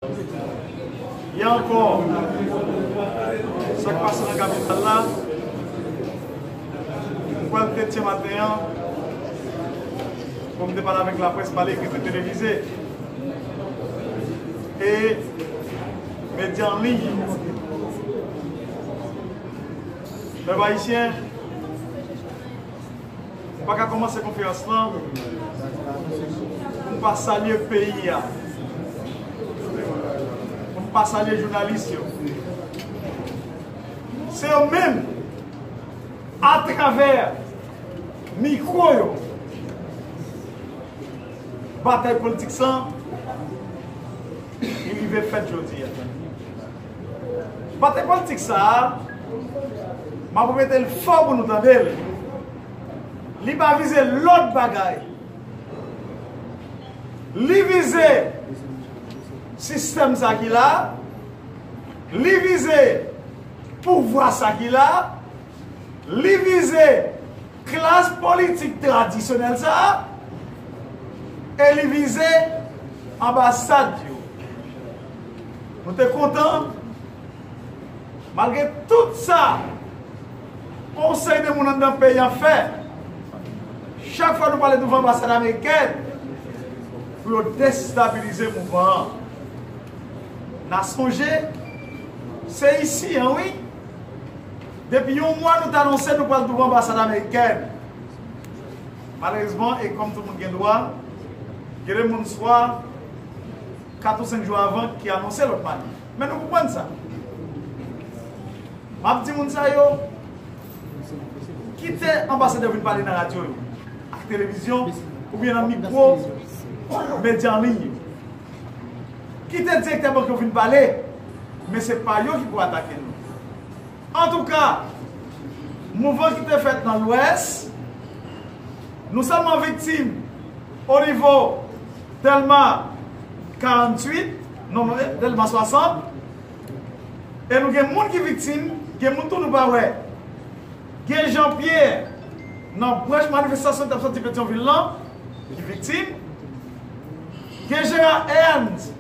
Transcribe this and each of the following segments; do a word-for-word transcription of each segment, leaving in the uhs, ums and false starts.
Yè ankò, sa k pase nan kapital la, m pral te tyen maten an, pou m te pale avèk laprès, pale ekri sou televize e medya an liy yo. Pèp ayisyen, m pa ka kòmanse konferans lan pou m pa salye peyi a, pou m pa salye jounalis yo. Se yo menm, atravè mikwo yo, batay politik sa, li rive fèt jodi a. Batay politik sa a, m ap repete l fò pou nou tande l. Li pa vize lòt bagay. Li vize sistèm sa ki la. Li vize pouvwa sa ki la. Li vize klas politik tradisyonèl sa a, e li vize anbasad yo. Nou te kontan, malgre tout sa yon seri de moun anndan peyi an fè, chak fwa nou pale douvan anbasad amerikèn, pou yo destabilize mouvman an. N a sonje, se isi an, wi. Depi yon mwa, nou t anonse nou pral douvan anbasad amerikèn. Malerezman, e kòm tout moun gen dwa, gen de moun swa kat ou senk jou avan ki anonse lòt manif. Men nou konprann sa. M ap di moun sa yo, kite anbasadè yo vin pale nan radyo yo, ak televizyon, oubyen nan mikwo medya an liy yo. Kite direktè bank yo vin pale, men se pa yo ki pou atake nou. Antouka, mouvman ki te fèt nan Lwès, nou sèlman viktim o nivo Dèlma karanntuit, non, Dèlma swasant, e nou gen moun ki viktim, gen moun tou nou pa wè. Gen Jean Pierre, nan branch manifestasyon ki t ap soti Petyonvil lan, ki viktim. Gen Jeran Ernst,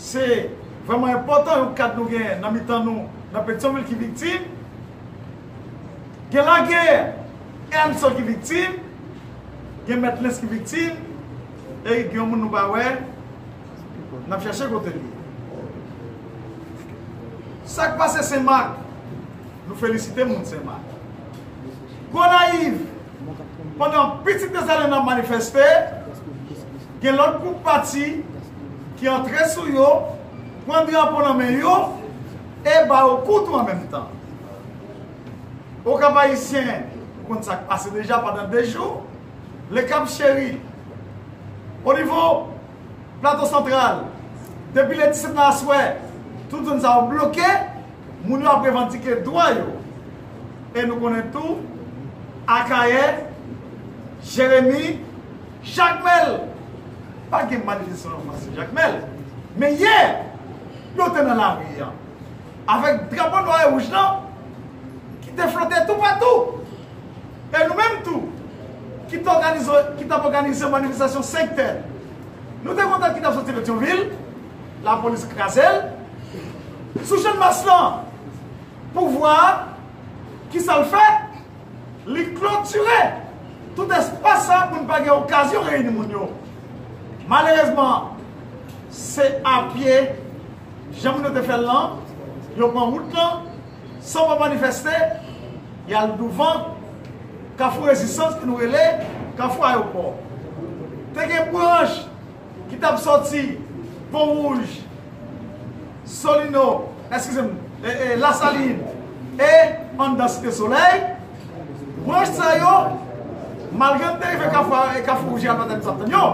se vrèman enpòtan, yon kad nou gen nan mitan nou, nan Petyonvil ki viktim. Gen Laguerre Ernst ki viktim. Gen Mèt Lens ki viktim. E gen yon moun nou pa wè. N ap chèche kote l ye. Sa k pase Senmak, nou felisite moun Senmak. Gonayiv, pandan pitit de zane n ap manifeste, gen lòt gwoup pati ki antre sou yo, pran drapo nan men yo, e ba yo kou tou an menm tan. Okap Ayisyen, nou konn sa k pase deja pandan de jou, Le Cap Chéri, o nivo Plato Santral, depi le disèt nan aswè, tout zòn sa yo bloke, moun yo ap revandike dwa yo. E nou konnen tou, Akayè, Jeremi, Jakmèl, pa gen manifestasyon nan Jakmèl. Men yè, yo te nan lari an, avèk drapo nwa e wouj lan, ki te flote toupatou. E nou menm tou, ki t òganize, ki t ap òganize manifestasyon senk tè, nou te kontan ki t ap soti Petyonvil, lapolis kraze l. Sou Channmas lan, pouvwa a, ki sa l fè? Li klotire tout espas sa pou n pa gen okazyon reyini moun yo. Malerezman, se a pye, jan moun yo te fè l lan, yo pran wout lan, san pa manifeste, y al douvan Kafou Rezistans, ke nou rele Kafou Ayewopò. Te gen branch ki t ap soti Pon Wouj, Solino, eskize m, e, e, Lasalin, e anndan Site Solèy, branch sa yo, malgre n te rive Kafou, e, Kafou Wouj, y al batay, nou t ap tann yo.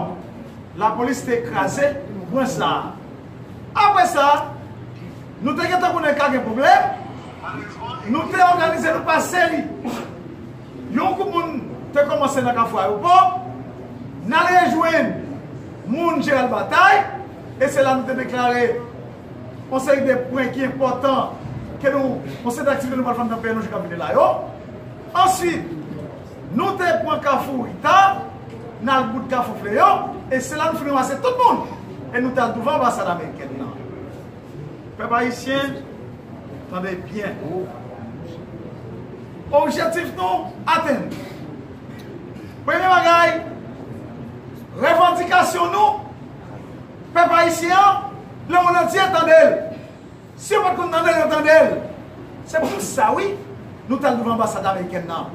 Lapolis te kraze branch sa a. Apre sa, nou te gentan konnen ka gen pwoblèm. Nou te òganize nou pa seri. Yon gwoup moun te kòmanse nan Kafou Ayewopò. N al rejwenn moun Jeral Batay. E se la nou te deklare yon seri de pwen ki enpòtan ke nou, yon seri de aktivite nou pral fè anndan peyi nou jou k ap vini la yo. Answit, nou te pran Kafou Rita, n al bout Kafou Fleyo, e se la nou fin ranmase tout moun. E nou t al douvan anbasad amerikèn nan. Pèp ayisyen, tande byen. Objektif nou atenn. Premye bagay, revandikasyon nou, pèp ayisyen an, lemonn antye tande l. Si yo pa t konn tande l, yo tande l. Se pou sa, wi, nou t al douvan anbasad amerikèn nan.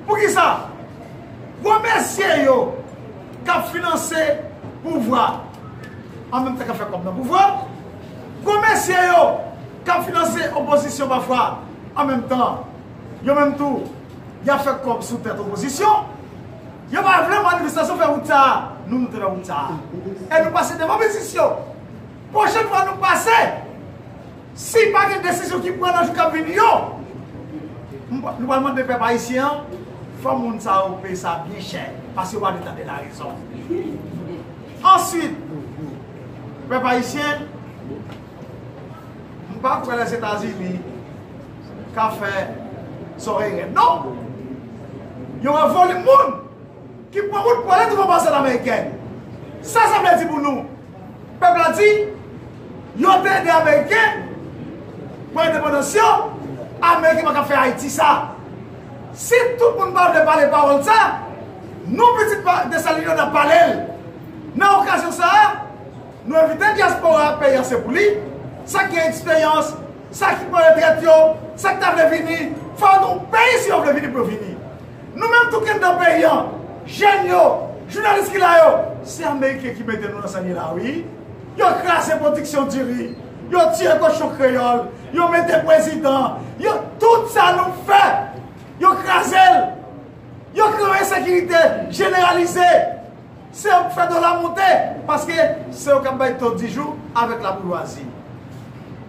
Poukisa? Gwo mesye yo k ap finanse pouvwa, an menm tan k ap fè kòb nan pouvwa, gwo mesye yo k ap finanse opozisyon pafwa, an menm tan, yo menm tou, y ap fè kòb sou tèt opozisyon. Yo pa vle manifestasyon fè wout sa a. Nou, nou te fè wout sa a. E nou pase devan biznis yo. Pwochèn fwa nou pase, si pa gen desizyon ki pran nan jou k ap vini yo, m pa- nou pral mande pèp ayisyen an, fò moun sa yo peye sa byen chè, paske yo pa vle tande larezon. Answit, pèp ayisyen, m pa kwè Lèzetazini ka fè zòrèy rèd, non. Yo wè volim moun ki pran wout pou ale douvan anbasad amerikèn. Sa sa vle di pou nou? Pèp la di, yo te ede Ameriken pran endepandans yo, Ameriken pa ka fè Ayiti sa. Si tout moun pa vle pale pawòl sa, nou pitit pa- Desalin yo n ap pale l. Nan okazyon sa a, nou envite dyaspora peyi an se pou li, sa k gen eksperyans, sa ki pran retrèt yo, sa k ta vle vini, fò nou peye si yo vle vini pou yo vini. Nou menm tou ki anndan peyi an, jèn yo, jounalis ki la yo, se Ameriken ki mete nou nan sa n ye la, wi. Yo kraze pwodiksyon diri, yo tiye kochon kreyòl, yo mete prezidan, yo, tout sa nou fè, yo kraze l. Yo kreye ensekirite jeneralize. Se yo k fè dola monte, paske se yo k ap bay to di jou avèk laboujwazi.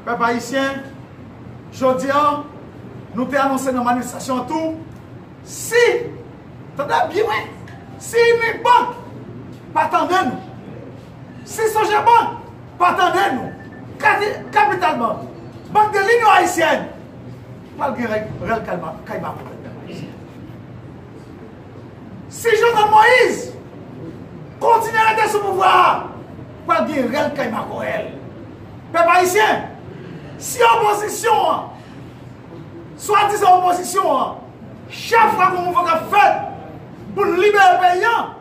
Pèp ayisyen, jodi a, nou te anonse nan manifestasyon an tou, si, tande byen, wi, si Unibank pa tande nou, si Sogebank pa tande nou, Kati- Capital Bank, Bank de l'Union Haïtienne, pral gen rèl, rèl kay ma- kay makout. Si Jovenel Moïse kontinye rete sou pouvwa a, pral gen rèl kay makorèl. Pèp ayisyen, si opozisyon an, swadizan opozisyon an, chak fwa gen yon mouvman k ap fèt pou n libere peyi an,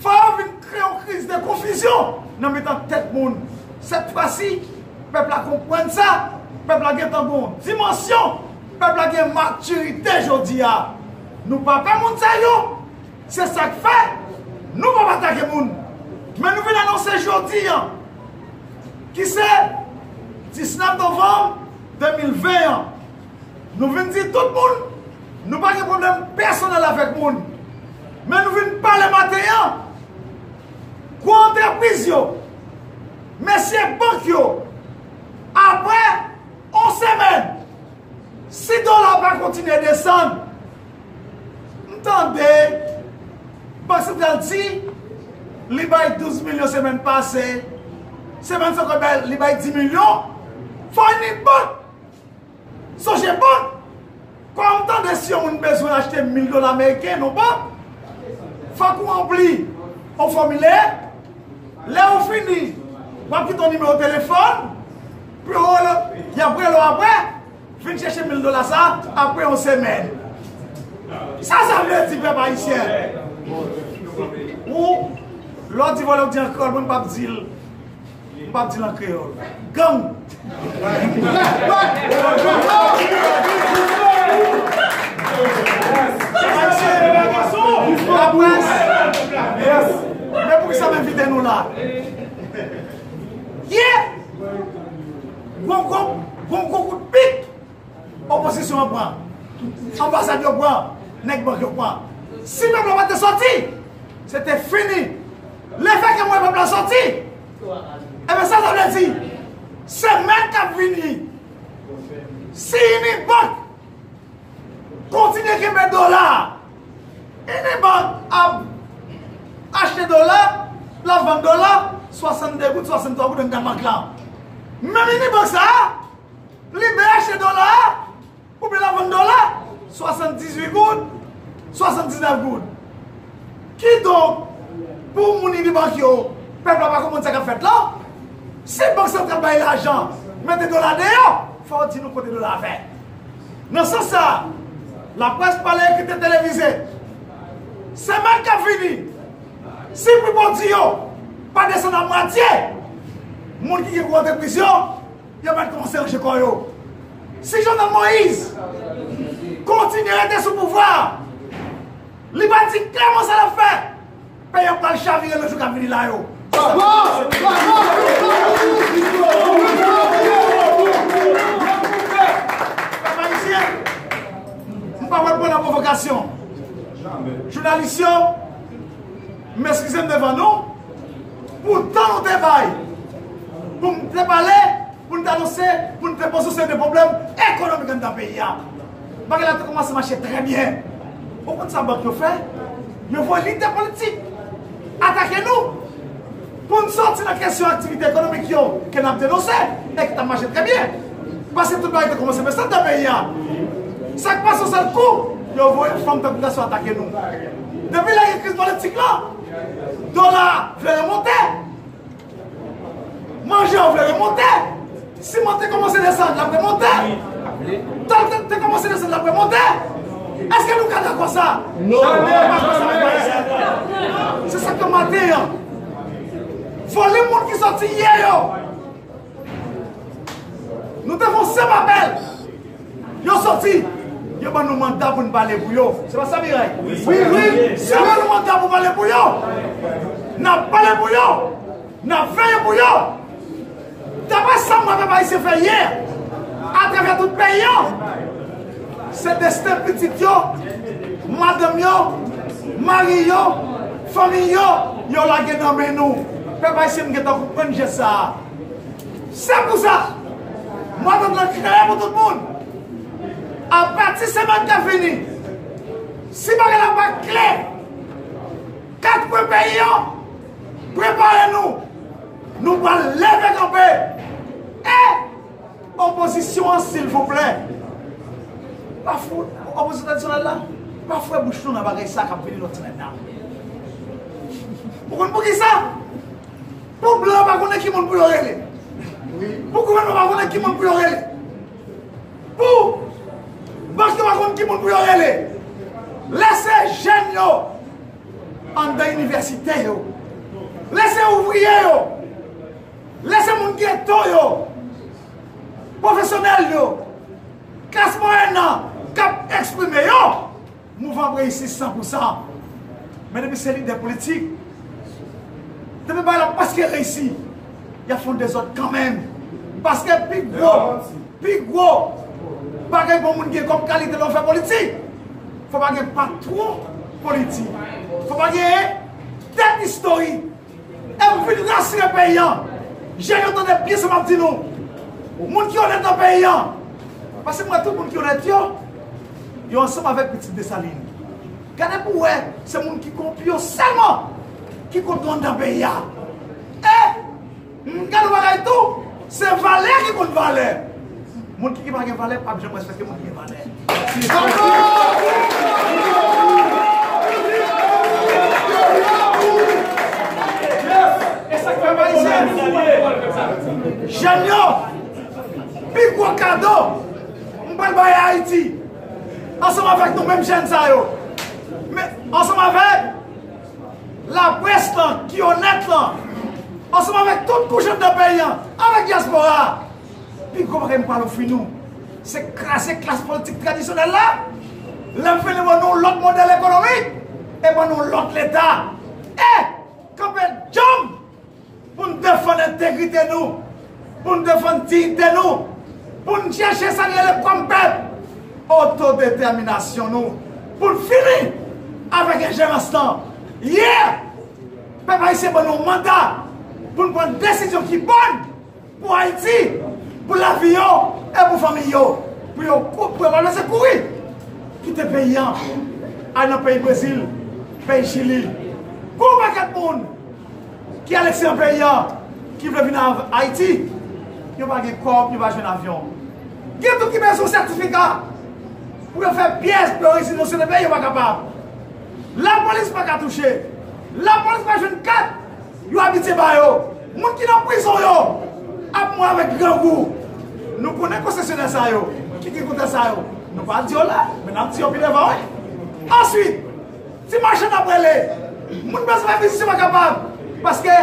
fò yo vin kreye yon kriz de konfizyon nan mitan tèt moun. Sèt fwa si, pèp la konprann sa, pèp la gentan gen yon dimansyon, pèp la gen matirite jodi a. Nou pa pè moun sa yo, se sa k fè nou p ap atake moun. Men nou vin anonse jodi a, ki se disnèf novanm de mil ven an, nou vin di tout moun, nou pa gen pwoblèm pèsonèl avèk moun. Men nou vin pale maten an, gwo antrepriz yo, mesye bank yo, apre yon semèn, si dola pa kontinye desann, m tande Bank Santral di li bay douz milyon semèn pase, semèn sa ankò bay- li bay di milyon, fò Unibank, Sogebank, kòm m tande si yon moun bezwen achte mil dola ameriken nan bank, fòk ou ranpli yon fòmilè. Lè ou fini, w ap kite yon nimewo telefòn, pou yo rele, y ap rele w apre, vin chèche mil dola sa apre yon semèn. Sa sa vle di, pèp ayisyen? Ou, lè w di vòlè, w di an kreyòl, mwen m p ap di l. M p ap di l an kreyòl. Gang! Laprès! Men poukisa m envite nou la? Ye! Gwo, gwo, gwo, gwo kout pik! Opozisyon an pran. Anbasad yo pran. Nèg bank yo pran. Si pèp la pa te sòti, se te fini. Lefètke m wè pèp la sòti, enben sa sa vle di? Semèn k ap vini, si Unibank kontinye kenbe dola, Unibank ap achte dola, l ap vann dola, swasanndde goud, swasanntwa goud anndan bank la. Menm Unibank sa a, li bay achte dola a, oubyen l ap vann dola, swasanndizuit goud, swasanndiznèf goud. Kidonk, pou moun Unibank yo, pèp la pa konprann sa k ap fèt la, Si Bank Santral bay lajan, mete dola deyò, fò w di nou kote dola a fè. Nan sans sa a, laprès pale, ekri, televize. Semèn k ap vini, si pri pwodui yo pa desann a mwatye, moun ki gen gwo antrepriz yo, yo mèt kòmanse ranje kò yo. Si Jovenel Moïse kontinye rete sou pouvwa a, li pa di klèman sa l ap fè, peyi a pral chavire nan jou k ap vini la yo. Bravo! Bravo! Pèp ayisyen, m pa pral pran nan pwovokasyon. Jounalis yo, m eskize m devan nou pou tan nou te bay pou m te pale, pou n te anonse, pou n te poze yon seri de pwoblèm ekonomik anndan peyi a. Bagay la te kòmanse mache trè byen. Ou konn sa bank yo fè? Yo voye lidè politik atake nou pou n sòti nan kesyon aktivite ekonomik yo ke n ap denonse e ki t ap mache trè byen. Paske tout bagay te kòmanse fèt anndan peyi a. Sa k pase yon sèl kou, yo voye fanm tankou gason atake nou. Depi lè gen kriz politik la, dola a vle remonte. Manje yo vle remonte. Siman te kòmanse desann, l ap remonte. Tòl te, te kòmanse desann, l ap remonte. Èske nou ka dakò sa? Non. Janmè, janmè. Se sa k fè maten an, volim moun ki sòti yè yo, nou te fè yon senp apèl. Yo sòti, yo ban nou manda pou n pale pou yo. Se pa sa, Miray? Wi, wi. Yo ban nou manda pou pale pou yo. N ap pale pou yo. N ap veye pou yo. Daprè sa m wè pèp ayisyen fè yè, atravè tout peyi an, se desten pitit yo, madanm yo, mari yo, fanmi yo, yo lage nan men nou. Pèp ayisyen, m gentan konprann jès sa a. Se pou sa, mwa dot lan klè pou tout moun. Apati semèn k ap vini, si bagay la pa klè, kat kwen peyi an, prepare nou. Nou pral leve kanpe. E opozisyon an, silvouplè, pa fou, opozisyon tradisyonèl la, pa fouye bouch nou nan bagay sa k ap vini lòt semèn nan. Ou konn poukisa? Pou blan pa konnen ki moun pou yo rele. Pou gouvènman pa konnen ki moun pou yo rele. Pou bank yo pa konn ki moun pou yo rele. Lese jèn yo anndan inivèsite yo. Lese ouvriye yo. Lese moun geto yo. Pwofesyonèl yo. Klas mwayèn nan k ap eksprime yo. Mouvman ap reyisi san pou san. Men depi se lidè politik, depi bagay la prèske reyisi, y ap fè yon dezòd kanmenm. Paske pi gwo, pi gwo bagay pou yon moun gen kòm kalite lè w fè politik, fò pa gen patwon politik. Fò pa gen tèt istorik. E m vin rasire peyi an. Jèn yo, tande byen sa m ap di nou. Moun ki onèt nan peyi an. Paske m wè tout moun ki onèt yo, yo ansanm avèk pitit Desalin. Gade pou w wè, se moun ki kowonpi yo sèlman ki kont nou anndan peyi a. E m gade yon bagay tou, se valè ki kont valè. Moun ki, ki pa gen valè p ap janm respekte moun ki gen valè. Jèn yo, pi gwo kado m pral bay Ayiti, ansanm avèk nou menm jèn sa yo, men ansanm avèk laprès lan ki onèt lan, ansanm avèk tout kouch anndan peyi an, avèk dyaspora a, pi gwo bagay m pral ofri nou, se kraze klas politik tradisyonèl la. Lè m fini ban nou lòt modèl ekonomik e ban nou lòt Leta. E kanpe djanm pou n defann entegrite nou, pou n defann diyite nou, pou n chèche sa n rele kòm pèp, otodetèminasyon nou, pou n fini avèk enjerans lan. Yè, pèp ayisyen ban nou manda pou n pran desizyon ki bòn pou Ayiti, pou lavi yo e pou fanmi yo, pou yo kou-, pou yo pa lese kouri, kite peyi an, al nan peyi Brezil, peyi Chili. Gon pakèt moun ki al eksilye nan peyi an, ki vle vin a Ayiti, yo pa gen kòb, yo pa jwenn avyon. Gen tou ki bezwen sètifika pou yo fè pyès, pou yo rezide nan sou de peyi, yo pa kapab. Lapolis pa ka touche. Lapolis pa jwenn kat yo abitye ba yo. Moun ki nan prizon yo, Ap mwen avèk grangou. Nou konnen konsesyonè sa yo, ki gen kontè sa yo. Nou pa di yo la, men n ap di yo pi devan, wi. Answit, ti machann ap rele. Moun bezwen fè biznis yo pa kapab. Paske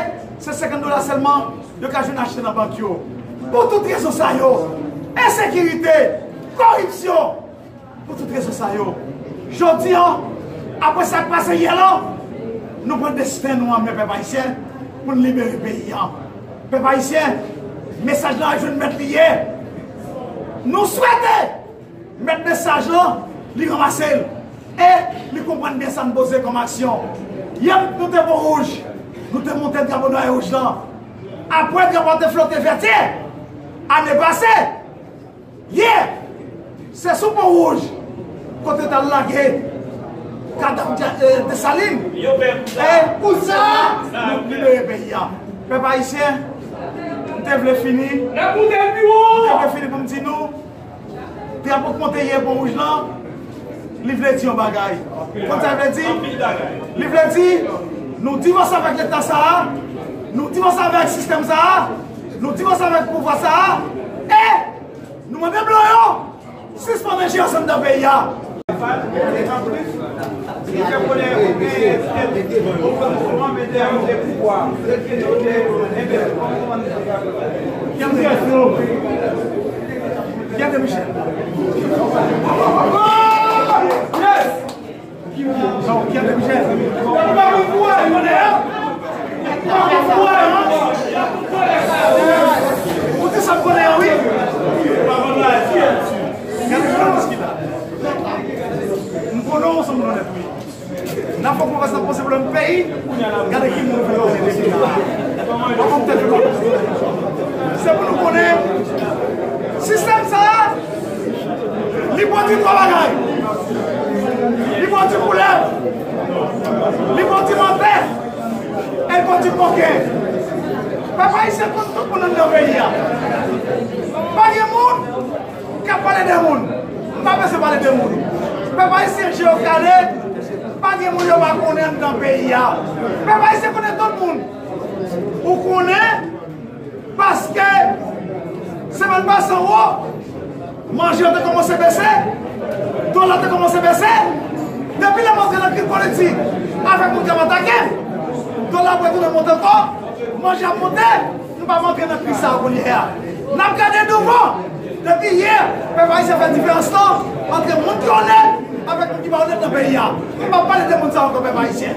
se senkant dola sèlman yo ka jwenn achte nan bank yo. Pou tout rezon sa yo, ensekirite, koripsyon, pou tout rezon sa yo, jodi an, apre sa k pase yè lan, nou pran desten nou an men pèp ayisyen pou n libere peyi an. Pèp ayisyen, mesaj lan al jwenn mèt li ye. Nou swete mèt mesaj lan, li ranmase l e li konprann byen sa n poze kòm aksyon. Yè nou te Pon Wouj, nou te monte drapo nwa e wouj lan. Apre drapo a te flote vètyè ane pase, yè, se sou Pon Wouj kote yo t al lage kadav Dja- eh, Desalin. E pou sa, nou libere peyi a. Pèp ayisyen, m te vle fini. M te vle fini pou m di nou, drapo k monte yè Pon Wouj lan, li vle di yon bagay. Konn sa l vle di? Li vle di, nou divòse avèk leta sa a, nou divòse avèk sistèm sa a, nou divòse avèk pouvwa sa a, e nou mande blan yo sispann enjerans anndan peyi a. Pierre de Michel. Pierre de Michel. Ou di sa m konnen an, wi. Gade jan miskina. M konnen w se moun onèt, wi. N ap fè konfyans nan pwoblèm peyi. Gade ki moun vle w mete la. Ou konn tèt ou. Se pou nou konnen sistèm sa a, li pwodui twa bagay. Li pwodui koulèv, li pwodui mantè, e li pwodui koken. Pèp ayisyen konn tout moun anndan peyi a. Pa gen moun k ap pale de moun. M pa bezwen pale de moun. Pèp ayisyen je yo kale, pa gen moun yo pa konnen anndan peyi a. Pèp ayisyen konnen tout moun. Ou konnen paske semèn pase anwo, manje yo te kòmanse bese, dola te kòmanse bese. Depi lè m antre nan kriz politik avèk moun k ap atake m, dola ap retounen monte ankò, manje ap monte. Nou pa antre nan kriz sa a kounye a. N ap gade douvan. Depi yè, pèp ayisyen fè diferans lan antre moun ki onèt avèk moun ki pa onèt nan peyi a. M p ap pale de moun sa a ankò, pèp ayisyen.